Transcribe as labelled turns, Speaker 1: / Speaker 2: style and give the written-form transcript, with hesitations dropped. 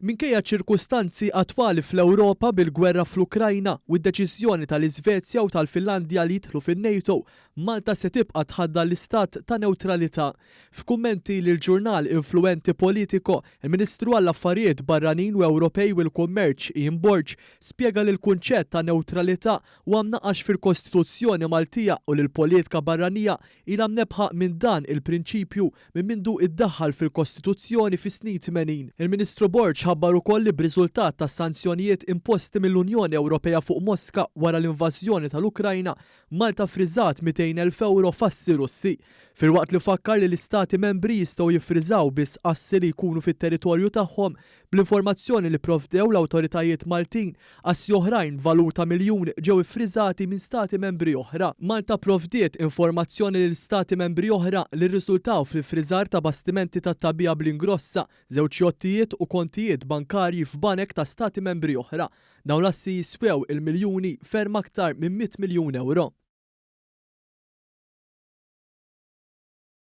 Speaker 1: Minkejja ċ-ċirkustanzi attwali fl-Ewropa bil-gwerra fl-Ukrajna u d-deċiżjoni tal-Iżvezja u tal-Finlandja li jidħlu fin-NATO, Malta se tibqa' tħaddan l-istat ta' newtralità. F'kummenti lill-ġurnal influwenti Politico, il-Ministru għall-Affarijiet Barranin u Ewropej u l-Kummerċ, Ian Borg, spjega li l-kunċett ta' newtralità huwa mnaqqax fil-Kostituzzjoni Maltija u li l-politka barranija ilha mnebbħa minn dan il-prinċipju minn mindu iddaħħal fil-Kostituzzjoni fis-snin 80. Il-Ministru Borg ħabbar ukoll li b'riżultat tas-sanzjonijiet imposti mill-Unjoni Ewropea fuq Moska wara l-invażjoni tal-Ukrajna, Malta ffriżat 200,000 ewro f'assi Russi. Filwaqt li fakkar li l-Istati Membri jistgħu jiffriżaw biss assi li jkunu fit-territorju tagħhom, Bl-informazzjoni li pprovdew l-awtoritajiet Maltin, assi oħrajn b'valur ta' miljun ġew iffriżati minn Stati Membri oħra. Malta pprovdiet informazzjoni lil Stati Membri oħra li rriżultaw fl-iffriżar ta' bastimenti tat-tagħbija bl-ingrossa, żewġ jottijiet u kontijiet bankarji f'banek ta' Stati Membri oħra. Dawn l-assi jiswew il-miljuni, ferm aktar minn 100 miljun ewro.